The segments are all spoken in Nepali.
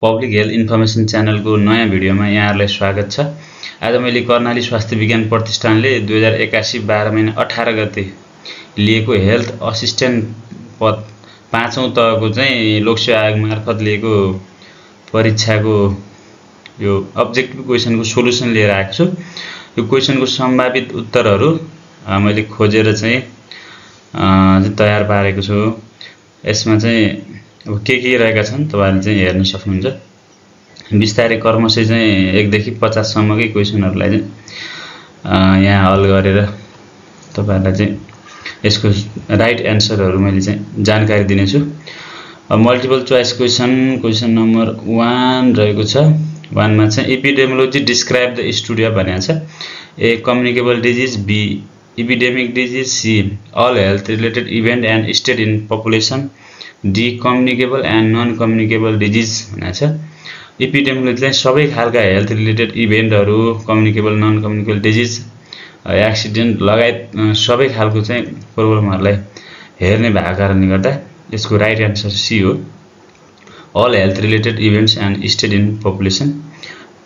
पब्लिक हेल्थ इन्फर्मेसन च्यानलको नयाँ भिडियोमा यहाँहरुलाई स्वागत छ। आज मैले कर्णाली स्वास्थ्य विज्ञान प्रतिष्ठानले 2081 12 महिना 18 गते लिएको हेल्थ असिस्टेन्ट पद 5औं तहको चाहिँ लोकसेवा आयोग मार्फत लिएको परीक्षाको यो अब्जेक्टिभ क्वेशनको सोलुसन लिएर आएको छु। यो क्वेशनको सम्भावित उत्तरहरू मैले खोजेर चाहिँ तयार पारेको छु। यसमा चाहिँ अब के रहेका छन् तपाईहरुले चाहिँ हेर्न सक्नुहुन्छ। विस्तारै क्रमशः चाहिँ 1 देखि 50 सम्मकै क्वेशनहरुलाई चाहिँ यहाँ हल गरेर तपाईहरुलाई चाहिँ यसको राइट एन्सरहरु मैले चाहिँ जानकारी दिने छु। मल्टिपल चोइस क्वेशन नम्बर 1 रहेको छ। 1 मा चाहिँ epidemiology describe the study of भनेको छ। A communicable disease, B epidemic disease, C all health related event and state in population, D communicable and non communicable disease भनेको छ। एपिडेमियोलोजी चाहिँ सबै खालका हेल्थ रिलेटेड इभेन्टहरु, communicable non communicable disease, accident लगायत सबै खालको चाहिँ प्रोब्लमहरुलाई हेर्ने भएको कारणले गर्दा यसको राइट एन्सर सी हो, all health related events and state in population.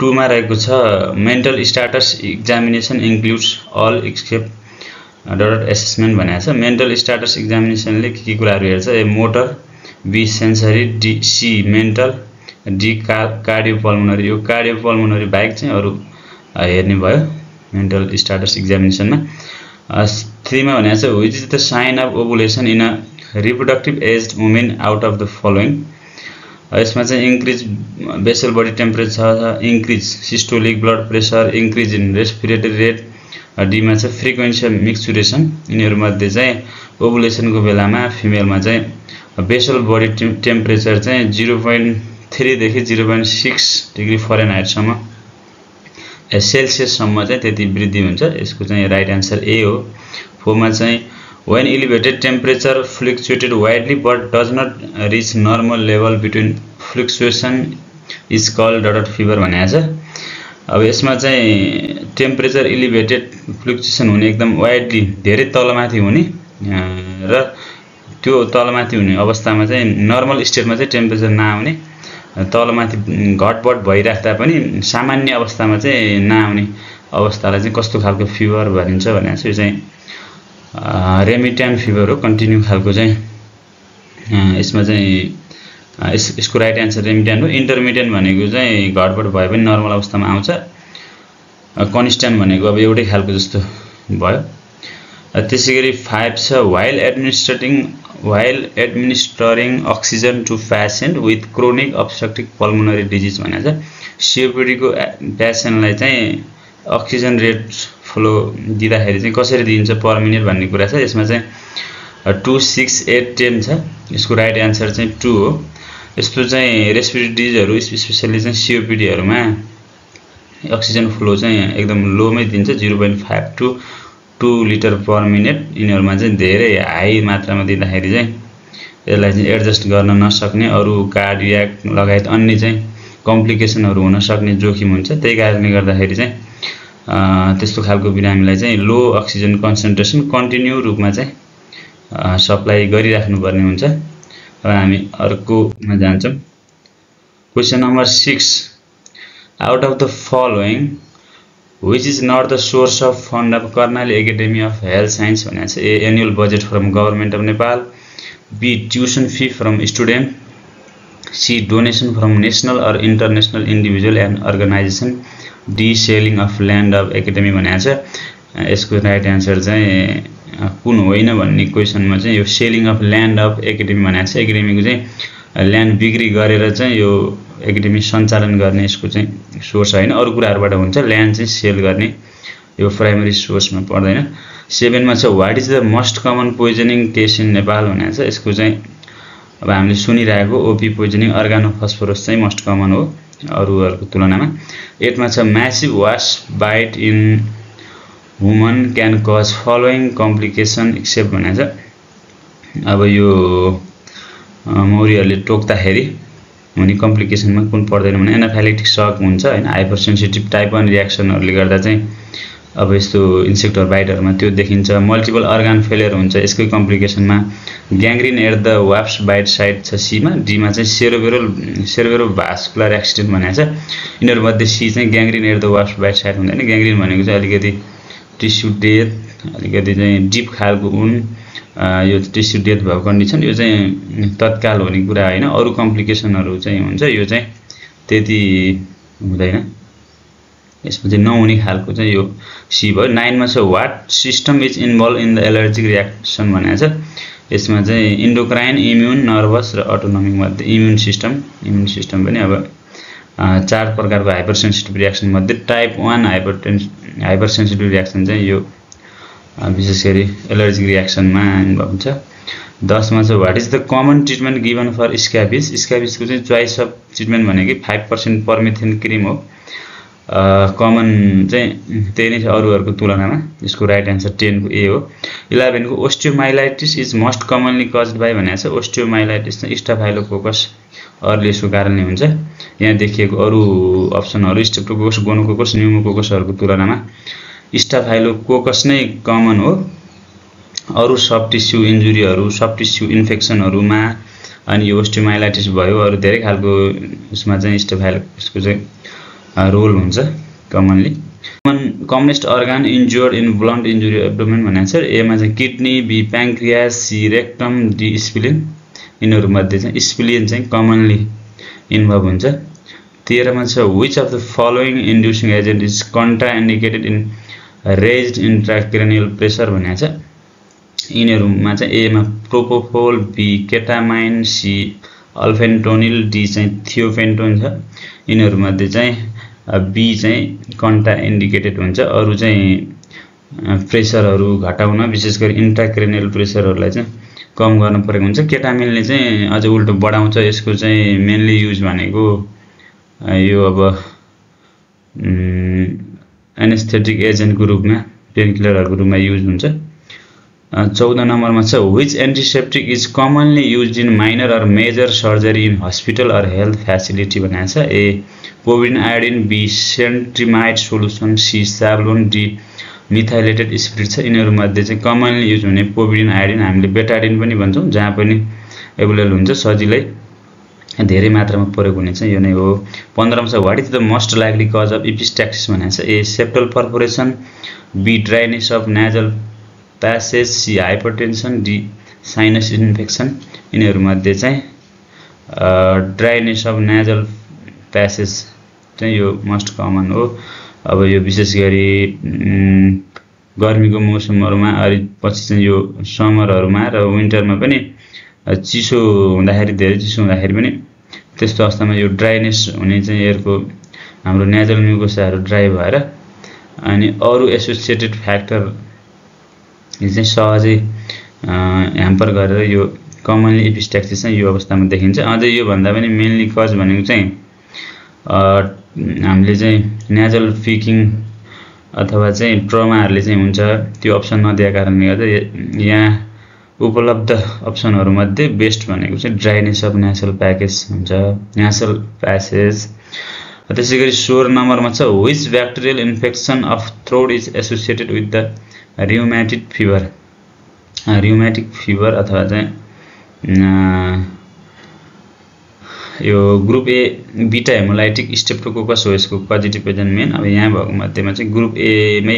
2 मा रहेको छ mental status examination includes all except dot assessment भनेको छ। मेन्टल स्टाटस एक्जामिनेसनले के कुराहरु हेर्छ? A motor, B sensory, D C mental, D cardiopulmonary. यो कार्डियोपल्मोनरी बाहेक चाहिँ अरु हेर्ने भयो मेन्टल स्टाटस एक्जामिनेसनमा। 3 मा भनेको छ which is the sign of ovulation in a reproductive aged women out of the following. यसमा चाहिँ increase basal body temperature, increase systolic blood pressure, increase in respiratory rate. D मा चाहिँ फ्रिक्वेन्सी अफ मिक्सचुरेसन। यिनीहरु मध्ये चाहिँ ओभुलेसनको बेलामा फिमेलमा चाहिँ बेसल बडी टेम्परेचर चाहिँ 0.3 देखि 0.6 डिग्री फरेनहाइट सम्म सेल्सियस सम्म चाहिँ त्यति वृद्धि हुन्छ। यसको चाहिँ राइट एन्सर ए हो। 4 मा चाहिँ when elevated temperature fluctuated widely but does not reach normal level between fluctuation is called dot fever भनेको छ। अब यसमा चाहिँ टेम्परेचर एलिभेटेड फ्लक्चुएसन हुने एकदम वाइडली धेरै तलमाथि हुने र त्यो तलमाथि हुने अवस्थामा चाहिँ नर्मल स्टेटमा चाहिँ टेम्परेचर नआउने, तलमाथि घटबढ भइराख्दा पनि सामान्य अवस्थामा चाहिँ नआउने अवस्थालाई चाहिँ कस्तो खालको फिभर भनिन्छ भनेको छ। यो चाहिँ रेमिट्यान्ट फिभर हो, कन्टिन्यू खालको चाहिँ यसमा चाहिँ यसको राइट एन्सर रेमिट्यान्ट हो। इन्टरमिडिएट भनेको चाहिँ घटबढ भए पनि नर्मल अवस्थामा आउँछ। कन्स्ट्यान्ट भनेको अब एउटै खालको जस्तो भयो। त्यसैगरी 5 छ while administering oxygen to patient with chronic obstructive pulmonary disease भनेको छ। सीओपीडी को पेशेन्टलाई चाहिँ अक्सिजन रेट फ्लो दिँदाखेरि चाहिँ कसरी दिन्छ पर मिनेट भन्ने कुरा छ। यसमा चाहिँ 2, 6, 8, 10 छ। यसको राइट एन्सर चाहिँ 2 हो। यस्तो चाहिँ रेस्पिरेटरी डिजिजहरु स्पेशली चाहिँ सीओपीडी हरुमा अक्सिजन फ्लो चाहिँ एकदम लो मै दिन्छ, 0.5 to 2 लिटर पर मिनेट। यिनीहरुमा चाहिँ धेरै हाई मात्रामा दिँदाखेरि चाहिँ यसलाई चाहिँ एडजस्ट गर्न नसक्ने, अरु कार्डियाक लगायत अन्य चाहिँ कम्प्लिकेसनहरु हुन सक्ने जोखिम हुन्छ। त्यही कारणले गर्दाखेरि चाहिँ त्यस्तो खालको बिरामीलाई चाहिँ लो अक्सिजन कन्सन्ट्रेसन कन्टिन्यू रूपमा चाहिँ सप्लाई गरिराख्नु पर्ने हुन्छ। अब हामी अर्कोमा जान्छौं। Question number 6 out of the following which is not the source of fund of Karnali academy of health science भनेको छ। A annual budget from government of Nepal, B tuition fee from student, C donation from national or international individual and organisation, D selling of land of academy भनेको छ। यसको राइट एन्सर चाहिँ कुन होइन भन्ने क्वेशनमा चाहिँ यो selling of land of academy भनेको छ। एकाडेमीको चाहिँ ल्यान्ड बिक्री गरेर चाहिँ यो एकाडेमी सञ्चालन गर्ने यसको चाहिँ सोर्स हैन, अरु कुराहरुबाट हुन्छ। ल्यान्ड चाहिँ सेल गर्ने यो प्राइमरी सोर्समा पर्दैन। 7 मा छ what is the most common poisoning case in Nepal भनेको छ। यसको चाहिँ अब हामीले सुनिरहेको ओपी पोइजनिङ अर्गानोफस्फोरस चाहिँ मोस्ट कमन हो अरुहरुको तुलनामा। 8 मा छ massive wasp bite in woman can cause following complication except भनेको छ। अब यो मौरीहरुले टोक्दाखेरि हुने कम्प्लिकेसनमा कुन पर्दैन भने एनाफाइलेक्टिक शक हुन्छ हैन, हाइपर सेन्सिटिभ टाइप 1 रिएक्सनहरुले गर्दा चाहिँ अब यस्तो इन्सेक्टहरु बाइटहरुमा त्यो देखिन्छ। मल्टिपल अर्गान फेलियर हुन्छ यसकै कम्प्लिकेसनमा। ग्याङ्ग्रिन एट द वाफ्स बाइट साइट छ सी मा। डी मा चाहिँ सेरेब्रोभास्कुलर एक्सिडेन्ट भनेको छ। यिनीहरु मध्ये सी चाहिँ ग्याङ्ग्रिन एट द वाफ्स बाइट साइट हुँदैन। ग्याङ्ग्रिन भनेको चाहिँ अलिकति टिस्यु डेथ, अलिकति चाहिँ डिप खालको उन, यो टिस्यु डेथ भएको कन्डिसन, यो चाहिँ तत्काल हुने कुरा हैन। अरु कम्प्लिकेसनहरु चाहिँ हुन्छ, यो चाहिँ त्यति हुँदैन। यसमा चाहिँ नहुने खालको चाहिँ यो सी भयो। 9 मा छ what system is involve in the allergic reaction भनेको छ। यसमा चाहिँ इन्डोक्राइन, इम्युन, नर्भस र अटोनोमिक मध्ये इम्युन सिस्टम पनि अब 4 प्रकारको हाइपरसेन्सिटिभ रिएक्सन मध्ये टाइप 1 हाइपरसेन्सिटिभ रिएक्सन चाहिँ यो विशेष गरी एलर्जिक रिएक्सनमा इन्भल्भ हुन्छ। 10 मा चाहिँ what is the common treatment given for scabies. स्क्याबिजको चाहिँ चोइस अफ ट्रिटमेन्ट भनेको 5% परमेथिन क्रिम हो। कमन चाहिँ त्यही नै छ अरूहरुको तुलनामा। यसको राइट आन्सर 10 को ए हो। 11 को osteomyelitis is most commonly caused by भनेको छ। ओस्टियोमाइलाइटिस चाहिँ स्टाफाइलोकोकस अरलेसको कारणले हुन्छ। यहाँ देखिएको अरु अप्सनहरु स्ट्रेप्टोकोकस, गोनोकोकस, न्युमोकोकसहरुको तुलनामा स्टाफाइलोकोकस नै कमन हो। अरु सब टिस्यु इन्जुरीहरु, सब टिस्यु इन्फेक्सनहरुमा अनि यो ओस्टियोमाइलाइटिस भयो। अरु धेरै खालको उसमा चाहिँ स्टाफाइलोकोकसको चाहिँ रोल हुन्छ commonly. Commonest organ injured in blunt injury abdomen भनेको छ। ए मा चाहिँ kidney, B pancreas, C rectum, D spleen. यिनीहरु मध्ये चाहिँ स्प्लिन चाहिँ कमनली इन्भल्भ हुन्छ। 13 मा छ which of the following inducing agent is contraindicated in raised intracranial pressure भनेको छ। यिनीहरुमा चाहिँ ए मा propofol, B ketamine, C alfentanil, D चाहिँ थियोफेन्टोन छ। यिनीहरु मध्ये चाहिँ बी चाहिँ कन्ट्राइन्डिकेटेड हुन्छ। अरु चाहिँ प्रेसरहरु घटाउन, विशेष गरी इन्ट्राक्रेनियल प्रेसरहरुलाई चाहिँ कम गर्न परेको हुन्छ। केटामिनले चाहिँ अझ उल्टो बढाउँछ। यसको चाहिँ मेनली युज भनेको यो अब एनेस्थेटिक एजेन्टको रूपमा, पेनकिलरहरुको रूपमा युज हुन्छ। 14 नम्बरमा छ which antiseptic is commonly used in minor or major surgery in hospital or health facility भनेको छ। A povidone iodine, B cetrimide solution, C Savlon, D methylated spirit छ। यिनीहरु मध्ये चाहिँ कमनली युज हुने पोभिडिन आयोडिन, हामीले बेटाडिन पनि भन्छौं, जहाँ पनि एभेलेबल हुन्छ, सजिलै धेरै मात्रामा प्रयोग हुने चाहिँ यो नै हो। 15 मा छ what is the most likely cause of epistaxis भनेको छ। A septal perforation, B dryness of nasal passage, C hypertension, D sinus infection. यिनीहरु मध्ये चाहिँ ड्राइनेस अफ नाजल प्यासेज चाहिँ यो मोस्ट कमन हो। अब यो विशेष गरी गर्मीको मौसमहरुमा अनि पछि चाहिँ यो समरहरुमा र विन्टरमा पनि चिसो हुँदाखेरि, धेरै चिसो हुँदाखेरि पनि त्यस्तो अवस्थामा यो ड्राइनेस हुने चाहिँ एयरको हाम्रो नेजल म्युकोसाहरु ड्राई भएर अनि अरु एसोसिएटेड फ्याक्टर चाहिँ सहजै ह्याम्पर गरेर यो कमनली इपिस्ट्याक्सिस चाहिँ यो अवस्थामा देखिन्छ। अझै यो भन्दा पनि मेनली कज भनेको चाहिँ हामीले चाहिँ नेजल फिकिङ अथवा चाहिँ ट्रमा चाहिँ हुन्छ। त्यो अप्सन नदिएको कारणले गर्दा यहाँ उपलब्ध अप्सनहरु मध्ये बेस्ट भनेको चाहिँ ड्राइनेस अफ नेसल प्याकेज हुन्छ, नेसल प्यासेज। त्यसैगरी 16 नम्बरमा छ which bacterial infection of throat is associated with the rheumatic fever. Rheumatic fever अथवा चाहिँ यो group A beta haemolytic streptococcus हो यसको पोजिटिभ एजेन्ट मेन। अब यहाँ भएको मध्येमा चाहिँ ग्रुप ए मै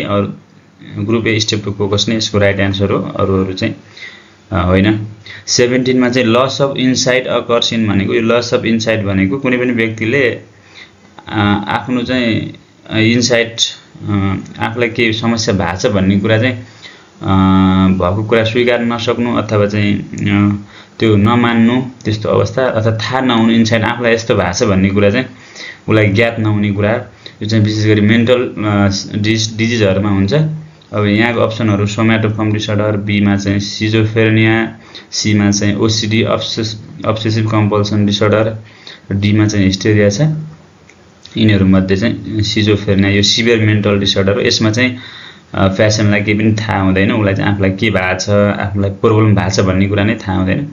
ग्रुप ए स्ट्रेप्टोकोकस नै यसको राइट आन्सर हो, अरूहरु चाहिँ होइन। 17 मा चाहिँ loss of insight occurs in भनेको यो लस अफ इनसाइट भनेको कुनै पनि व्यक्तिले आफ्नो चाहिँ इनसाइट आफूलाई के समस्या भएको छ भन्ने कुरा चाहिँ भएको कुरा स्वीकार नसक्नु अथवा चाहिँ त्यो नमान्नु, त्यस्तो अवस्था अथवा थाहा नहुनु इनसाइट आफूलाई यस्तो भएको छ भन्ने कुरा चाहिँ उलाई ज्ञात नहुने कुरा, यो चाहिँ विशेष गरी मेन्टल डिजिजहरुमा हुन्छ। अब यहाँको अप्सनहरु सोम्याटोफर्म डिसअर्डर, बी मा चाहिँ सिजोफ्रेनिया, सी मा चाहिँ OCD obsessive compulsion disorder, D मा चाहिँ हिस्टेरिया छ। यिनीहरु मध्ये चाहिँ सिजोफ्रेनिया यो सिभियर मेन्टल डिसअर्डर हो। यसमा चाहिँ पेशेन्टलाई केही पनि थाहा हुँदैन, उलाई चाहिँ आफूलाई के भएको छ, आफूलाई प्रब्लम भएको छ भन्ने कुरा नै थाहा हुँदैन।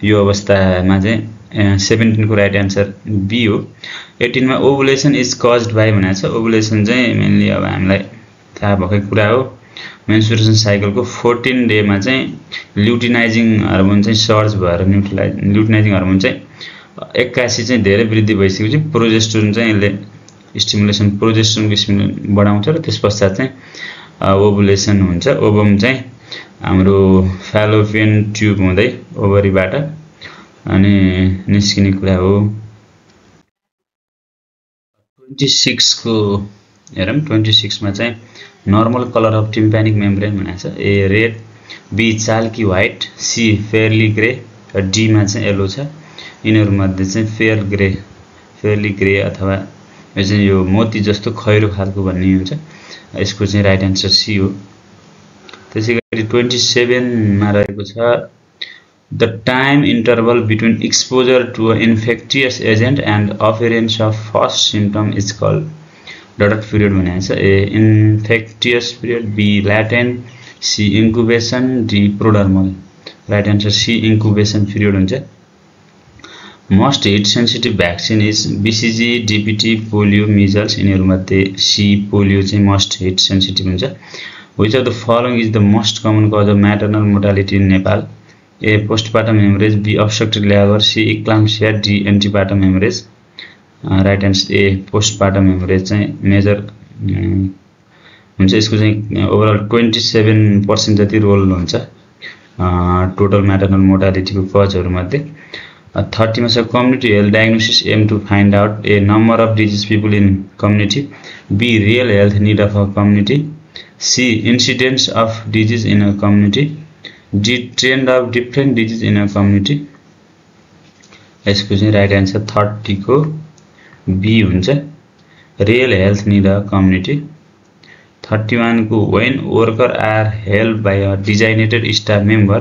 यो अवस्थामा चाहिँ 17 को राइट आन्सर बी हो। 18 मा ओभुलेसन इज कज्ड बाइ भनेको छ। ओभुलेसन चाहिँ मेनली अब हामीलाई थाहा भएकै कुरा हो। मेन्स्ट्रुएसन साइकलको 14 डेमा चाहिँ ल्युटिनाइजिङ हार्मोन चाहिँ सर्ज भएर ल्युटिनाइजिङ हार्मोन चाहिँ 81 चाहिँ धेरै वृद्धि भइसकेपछि प्रोजेस्टेरोन चाहिँ यसले स्टिमुलेसन प्रोजेस्टेरोनको स्टिमुलेसन बढाउँछ र त्यसपश्चात चाहिँ ओभुलेसन हुन्छ। ओभम चाहिँ हाम्रो फ्यालोपियन ट्युब हुँदै ओभरीबाट अनि निस्किने कुरा हो। 26 को हेरौँ। 26 मा चाहिँ normal colour of tympanic membrane भनेको छ। A red, B chalky white, C fairly grey र डी मा चाहिँ येलो छ। यिनीहरू मध्ये चाहिँ फेयरली ग्रे अथवा यो चाहिँ यो मोती जस्तो खैरो खालको भन्ने हुन्छ। यसको चाहिँ राइट आन्सर सी हो। त्यसैगरी 27 मा रहेको छ the time interval between exposure to a infectious agent and appearance of first symptom is called dot period भनेको छ। A infectious period, B latent, C incubation, D prodromal. Right answer C incubation period हुन्छ। Most heat sensitive vaccine is BCG, DPT, polio, measles. यिनीहरूमध्ये सी पोलियो चाहिँ मोस्ट हिट सेन्सिटिभ हुन्छ। Which of the following is the most common cause of maternal mortality in Nepal? A postpartum haemorrhage, B obstructed labour, C eclampsia, D antepartum haemorrhage. Right answer A postpartum haemorrhage चाहिँ मेजर हुन्छ। यसको चाहिँ ओभरअल 27% जति रोल हुन्छ टोटल म्याटर्नल मोर्टालिटीको कजहरूमध्ये। 30 मा छ community health diagnosis aim to find out a number of disease people in community, B real health need of a community, C incidence of disease in a community, D trend of different disease in a community. यसको चाहिँ राइट आन्सर 30 को बी हुन्छ, real health need a community. 31 को when worker are helped by a designated staff member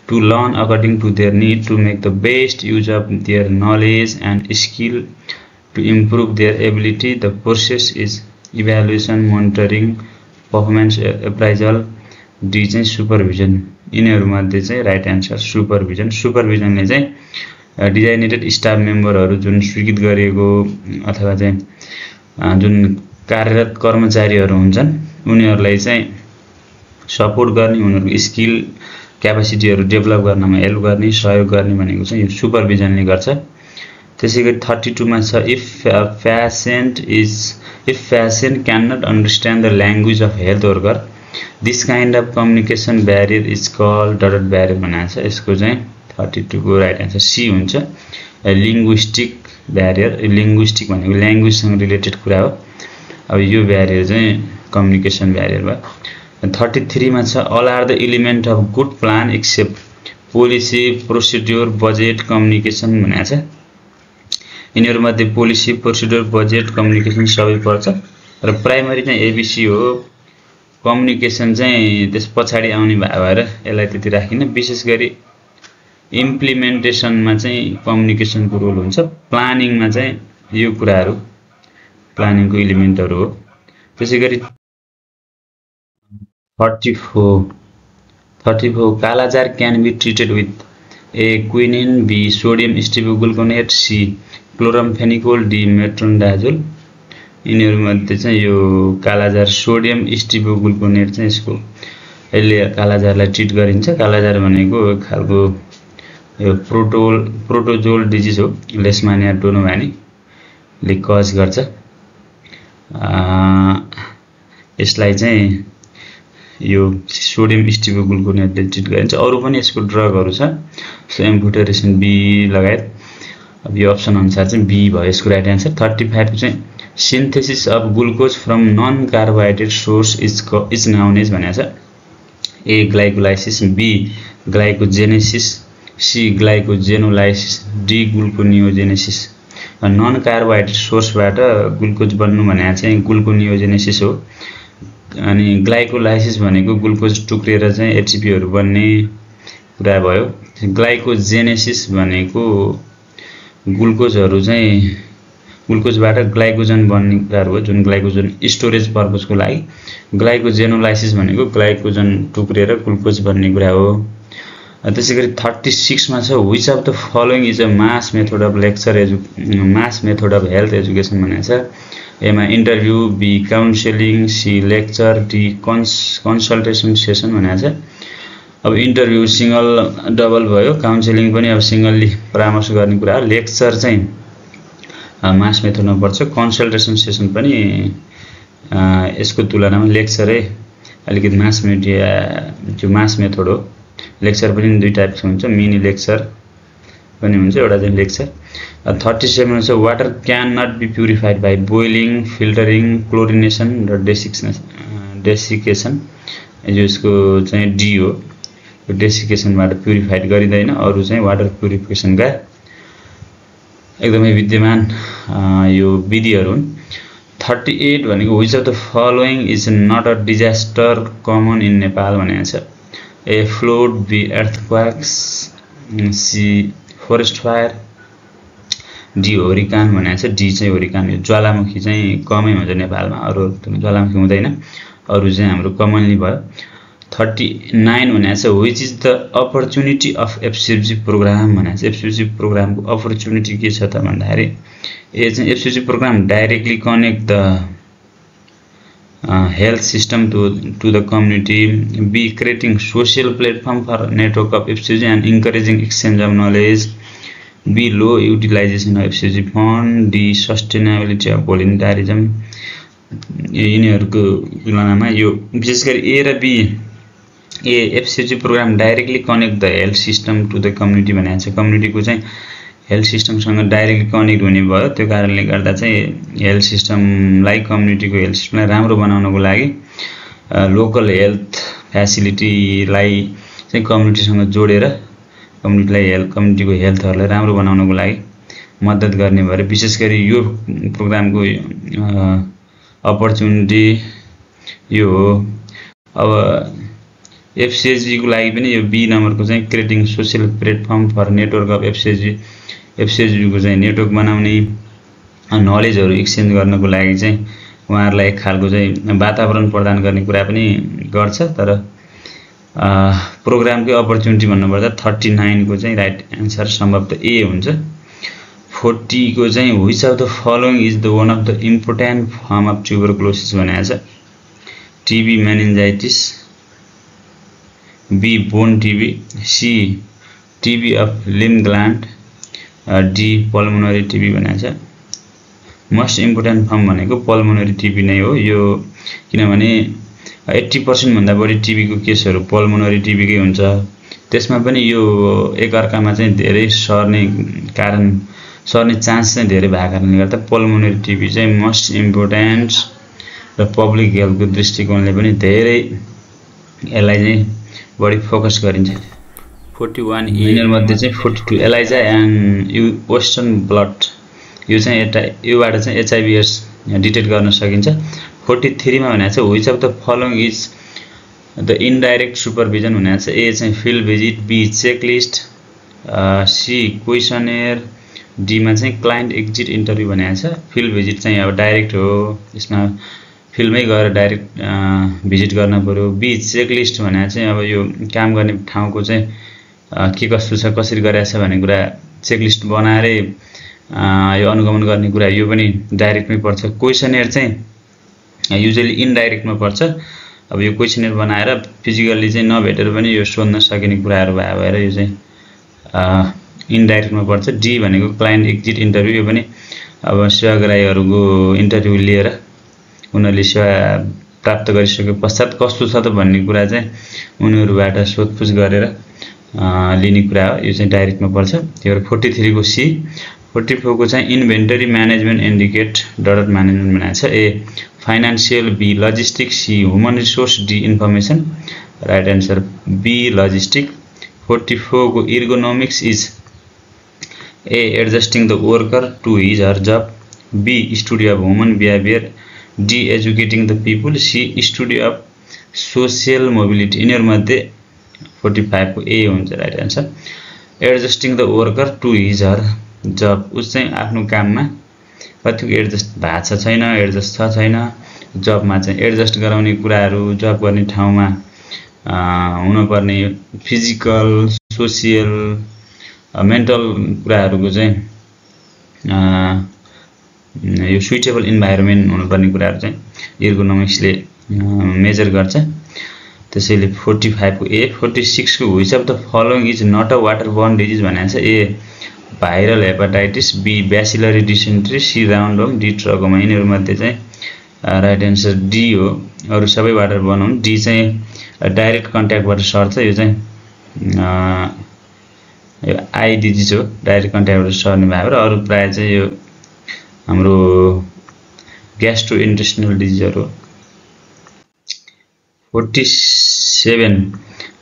to learn according to their need to make the best use of their knowledge and skill to improve their ability, the process is evaluation, monitoring, performance appraisal, D चाहिँ सुपरभिजन। यिनीहरूमध्ये चाहिँ राइट आन्सर सुपरभिजन। सुपरभिजनले चाहिँ डिजाइनेटेड स्टाफ मेम्बरहरू जुन स्वीकृत गरिएको अथवा चाहिँ जुन कार्यरत कर्मचारीहरू हुन्छन् उनीहरूलाई चाहिँ सपोर्ट गर्ने, उनीहरूको स्किल क्यापेसिटीहरू डेभलप गर्नमा हेल्प गर्ने, सहयोग गर्ने भनेको चाहिँ यो सुपरभिजनले गर्छ। त्यसैगरी 32 मा छ if patient can not understand the language of health worker this kind of communication barrier is called dot barrier भनेको छ। यसको चाहिँ 32 को राइट आन्सर सी हुन्छ, लिङ्ग्विस्टिक ब्यारियर। लिङ्ग्विस्टिक भनेको ल्याङ्ग्वेजसँग रिलेटेड कुरा हो। अब यो ब्यारियर चाहिँ कम्युनिकेसन ब्यारियर भयो। 33 मा छ all are the element of good plan except policy, procedure, budget, communication भनेको छ। यिनीहरूमध्ये पोलिसी, प्रोसिड्योर, बजेट, कम्युनिकेसन सबै पर्छ र प्राइमरी चाहिँ एबिसी हो। कम्युनिकेसन चाहिँ त्यस पछाडि आउने भएर यसलाई त्यति राखिन। विशेष गरी इम्प्लिमेन्टेसनमा चाहिँ कम्युनिकेसनको रोल हुन्छ। प्लानिङमा चाहिँ यो कुराहरू प्लानिङको एलिमेन्टहरू हो। त्यसैगरी 34 kala azar can be treated with A quinine, B sodium stibogluconate, C chloramphenicol, D metronidazole. यिनीहरूमध्ये चाहिँ यो कालाजार सोडियम स्टिबुग्लुकोनेट चाहिँ यसले कालाजारलाई ट्रिट गरिन्छ। कालाजार भनेको एक खालको यो प्रोटोजोल डिजिज हो, लेसमानिया डोनोभानीले कज गर्छ। यसलाई चाहिँ यो सोडियम स्टिबुग्लुकोनेटले ट्रिट गरिन्छ। अरू पनि यसको ड्रगहरू छ, एम्फुटेरेसिन बी लगायत। अब यो अप्सन अनुसार चाहिँ बी भयो यसको राइट आन्सर। 35 चाहिँ synthesis of glucose from non carbohydrate source is known as भनेको छ। A glycolysis, B glycogenesis, C glycogenolysis, D gluconeogenesis. Non carbohydrate सोर्सबाट ग्लुकोज बन्नु भनेको चाहिँ ग्लुकोनियोजेनेसिस हो। अनि ग्लाइकोलाइसिस भनेको ग्लुकोज टुक्रिएर चाहिँ एटिपीहरू बन्ने कुरा भयो। ग्लाइकोजेनेसिस भनेको ग्लुकोजहरू चाहिँ ग्लुकोजबाट ग्लाइकोजन बन्ने कुराहरू हो, जुन ग्लाइकोजन स्टोरेज पर्पजको लागि। ग्लाइकोजेनोलाइसिस भनेको ग्लाइकोजन टुक्रिएर ग्लुकोज बन्ने कुरा हो। त्यसैगरी 36 मा छ which of the following is a mass method of health education भनेको छ। एमा interview, B counselling, C lecture, D consultation session भनेको छ। अब इन्टरभ्यू सिंगल डबल भयो, काउन्सिलिङ पनि अब सिंगल्ली परामर्श गर्ने कुरा हो, लेक्चर चाहिँ मास मेथडमा पर्छ, कन्सल्टेसन सेसन पनि यसको तुलनामा लेक्चरै अलिकति मास मेथड हो। लेक्चर पनि दुई टाइपको हुन्छ, मिनी लेक्चर पनि हुन्छ, एउटा चाहिँ लेक्चर। 37 छ water can not be purified by boiling, filtering, chlorination र डेसिकेसन। यसको चाहिँ डी हो, डेसिकेसनबाट प्युरिफाइड गरिँदैन। अरू चाहिँ वाटर प्युरिफिकेसनका एकदमै विद्यमान यो विधिहरू हुन्। 38 भनेको which of the following is not a disaster common in Nepal भनेको छ। A flood, B earthquakes, C forest fire, D hurricane भनेको छ। डी चाहिँ होरिकान, यो ज्वालामुखी चाहिँ कमै हुन्छ नेपालमा, अरू ज्वालामुखी हुँदैन, अरू चाहिँ हाम्रो कमनली भयो। 39 भनेको छ which is the opportunity of FCG programme भनेको छ। एफसिजी प्रोग्रामको अपर्च्युनिटी के छ त भन्दाखेरि ए चाहिँ FCG programme directly connect the health system to the community, B creating social platform for network of FCG and encouraging exchange of knowledge, B low utilization of FCG fund, D sustainability of volunteerism। यिनीहरूको तुलनामा यो विशेष गरी ए र B, A FCG programme directly connect the health system to the community भनेको छ। कम्युनिटीको चाहिँ हेल्थ सिस्टमसँग डाइरेक्टली कनेक्ट हुने भयो, त्यो कारणले गर्दा चाहिँ हेल्थ सिस्टमलाई, कम्युनिटीको हेल्थ सिस्टमलाई राम्रो बनाउनको लागि लोकल हेल्थ फ्यासिलिटीलाई चाहिँ कम्युनिटीसँग जोडेर कम्युनिटीको हेल्थहरूलाई राम्रो बनाउनको लागि मद्दत गर्ने भएर विशेष गरी यो प्रोग्रामको अपर्च्युनिटी यो हो। अब एफसिजीको लागि पनि यो बी नम्बरको चाहिँ creating social platform for network of एफसिजीको चाहिँ नेटवर्क बनाउने, नलेजहरू एक्सचेन्ज गर्नको लागि चाहिँ उहाँहरूलाई एक खालको चाहिँ वातावरण प्रदान गर्ने कुरा पनि गर्छ। तर प्रोग्रामकै अपर्च्युनिटी भन्नुपर्दा 39 को चाहिँ राइट एन्सर सम्भवतः ए हुन्छ। 40 को चाहिँ which of the following is the one of the important form of tuberculosis भनेको छ। TB meningitis, B bone TB, C TB of limb gland, D pulmonary TB भनेको छ। मोस्ट इम्पोर्टेन्ट फर्म भनेको पल्मोनरी टिबी नै हो। यो किनभने 80% भन्दा बढी टिबीको केसहरू पल्मोनरी टिबीकै हुन्छ। त्यसमा पनि यो एकअर्कामा चाहिँ धेरै सर्ने चान्स चाहिँ धेरै भएको कारणले गर्दा पल्मोनरी टिबी चाहिँ मोस्ट इम्पोर्टेन्ट र पब्लिक हेल्थको दृष्टिकोणले पनि धेरै यसलाई चाहिँ बढी फोकस गरिन्छ। 41 यिनीहरूमध्ये चाहिँ 42 एलाइजा एन्ड वेस्टर्न ब्लड, यो चाहिँ योबाट चाहिँ एचआइभी/एड्स डिटेक्ट गर्न सकिन्छ। 43 मा भनेको छ which of the following is the indirect supervision भनेको छ। ए चाहिँ field visit, B checklist, C questionnaire, D मा चाहिँ क्लाइन्ट एक्जिट इन्टरभ्यू भनेको छ। फिल्ड भिजिट चाहिँ अब डाइरेक्ट हो, यसमा फिल्डमै गएर डाइरेक्ट भिजिट गर्न पर्यो। बी चेकलिस्ट भनेको चाहिँ अब यो काम गर्ने ठाउँको चाहिँ के कस्तो छ, कसरी गरिरहेछ भन्ने कुरा चेकलिस्ट बनाएरै यो अनुगमन गर्ने कुरा, यो पनि डाइरेक्टमै पर्छ। क्वेसनर चाहिँ युजुअली इनडाइरेक्टमा पर्छ। अब यो क्वेसनर बनाएर फिजिकल्ली चाहिँ नभेटेर पनि यो सोध्न सकिने कुराहरू भएर यो चाहिँ इनडाइरेक्टमा पर्छ। डी भनेको क्लाइन्ट एक्जिट इन्टरभ्यू, यो पनि अब सेवाग्राहीहरूको इन्टरभ्यू लिएर उनीहरूले सेवा प्राप्त गरिसके पश्चात कस्तो छ त भन्ने कुरा चाहिँ उनीहरूबाट सोधपुछ गरेर लिने कुरा हो, यो चाहिँ डाइरेक्टमा पर्छ। त्यो 43 को सी। 44 को चाहिँ inventory management indicate dot management भनेको छ। A financial, B logistic, C human resource, D information. Right answer B logistic. 44 को ergonomics is A adjusting the worker to his her job, B study of human behaviour, D educating the people, C study of social mobility. यिनीहरूमध्ये 45 को ए हुन्छ right answer. Adjusting the worker to his her job, उस चाहिँ आफ्नो काममा कतिको एडजस्ट भएको छ छैन, एडजस्ट छ छैन, जबमा चाहिँ एडजस्ट गराउने कुराहरू, जब गर्ने ठाउँमा हुनुपर्ने फिजिकल सोसियल मेन्टल कुराहरूको चाहिँ यो सुइटेबल इन्भाइरोमेन्ट हुनुपर्ने कुराहरू चाहिँ एर्गोनोमिक्सले मेजर गर्छ। त्यसैले 45 को ए। 46 को which of the following is not a water borne disease भनेको छ। A viral hepatitis, B bacillary dysentery, C roundworm, D trachoma. यिनीहरूमध्ये चाहिँ राइट एन्सर डी हो। अरू सबै वाटर बोर्न हुन्। डी चाहिँ डाइरेक्ट कन्ट्याक्टबाट सर्छ। यो चाहिँ यो आई डिजिज हो, डाइरेक्ट कन्ट्याक्टबाट सर्ने भएर। अरू प्रायः चाहिँ यो हाम्रो ग्यास्ट्रो इन्टेस्टिनल डिजिजहरू हो। 47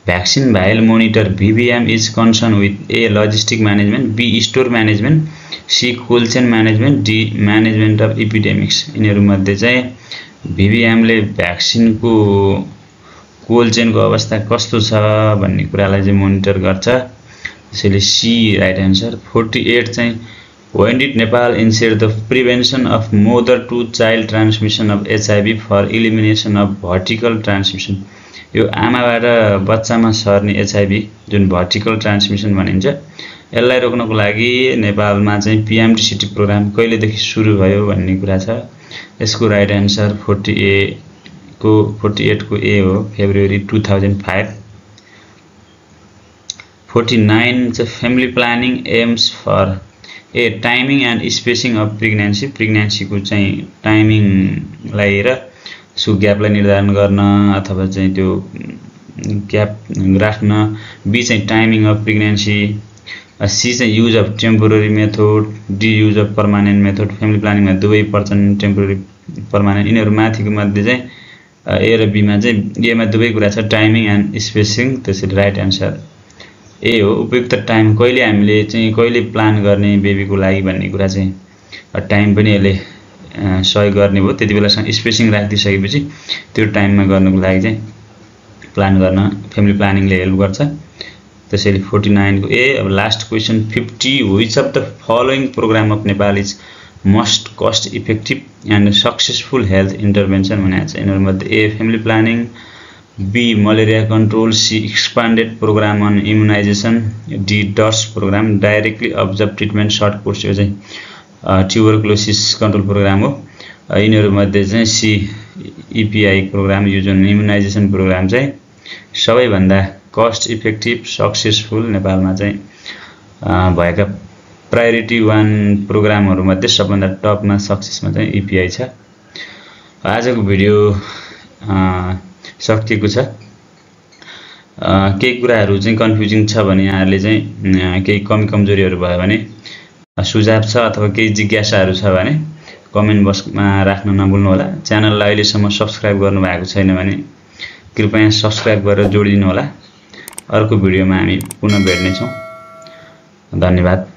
vaccine vial monitor VVM is concern with A logistic management, B store management, C cold chain management, D management of epidemics. यिनीहरूमध्ये चाहिँ VVMले भ्याक्सिनको कोल्ड चेनको अवस्था कस्तो छ भन्ने कुरालाई चाहिँ मोनिटर गर्छ। त्यसैले सी राइट एन्सर। 48 चाहिँ when did Nepal ensure the prevention of mother to child transmission of HIV for elimination of vertical transmission? यो आमाबाट बच्चामा सर्ने HIV जुन भर्टिकल ट्रान्समिसन भनिन्छ, यसलाई रोक्नको लागि नेपालमा चाहिँ PMTCT प्रोग्राम कहिलेदेखि सुरु भयो भन्ने कुरा छ। यसको राइट एन्सर 48 को ए हो, फेब्रुअरी 2005। 49 चाहिँ family planning aims for a timing and spacing of pregnancy. प्रेग्नेन्सीको चाहिँ टाइमिङलाई र सो ग्यापलाई निर्धारण गर्न अथवा चाहिँ त्यो ग्याप राख्न। बी चाहिँ टाइमिङ अफ प्रेग्नेन्सी, सी चाहिँ use of temporary method, D use of permanent method. Family प्लानिङमा दुवै पर्छन्, टेम्पोररी पर्मानेन्ट। यिनीहरू माथिको मध्ये चाहिँ ए र बीमा चाहिँ एमा दुवै कुरा छ, टाइमिङ एन्ड स्पेसिङ। त्यसैले राइट एन्सर ए हो। उपयुक्त टाइम कहिले हामीले चाहिँ कहिले प्लान गर्ने बेबीको लागि भन्ने कुरा चाहिँ टाइम पनि यसले सहयोग गर्ने भयो। त्यति बेलासँग स्पेसिङ राखिदिसकेपछि त्यो टाइममा गर्नको लागि चाहिँ प्लान गर्न फ्यामिली प्लानिङले हेल्प गर्छ। त्यसैले 49 को ए। अब last question 50 which of the following programme of Nepal is most cost effective and successful health intervention भनेको छ। यिनीहरूमध्ये A family planning, B malaria control, C expanded programme on immunisation, D DOTS programme, directly observed treatment short course. यो चाहिँ ट्युबरक्लोसिस कन्ट्रोल प्रोग्राम हो। यिनीहरूमध्ये चाहिँ सी EPI प्रोग्राम, यो जुन इम्युनाइजेसन प्रोग्राम चाहिँ सबैभन्दा कस्ट इफेक्टिभ सक्सेसफुल नेपालमा चाहिँ भएका प्रायोरिटी 1 प्रोग्रामहरूमध्ये सबभन्दा टपमा सक्सेसमा चाहिँ EPI छ। आजको भिडियो सकिएको छ। केही कुराहरू चाहिँ कन्फ्युजिङ छ भने यहाँहरूले चाहिँ केही कमी कमजोरीहरू भयो भने सुझाव छ अथवा केही जिज्ञासाहरू छ भने कमेन्ट बक्समा राख्न नभुल्नु होला। च्यानललाई अहिलेसम्म सब्स्क्राइब गर्नुभएको छैन भने कृपया सब्स्क्राइब गरेर जोडिदिनु होला। अर्को भिडियोमा हामी पुनः भेट्नेछौँ। धन्यवाद।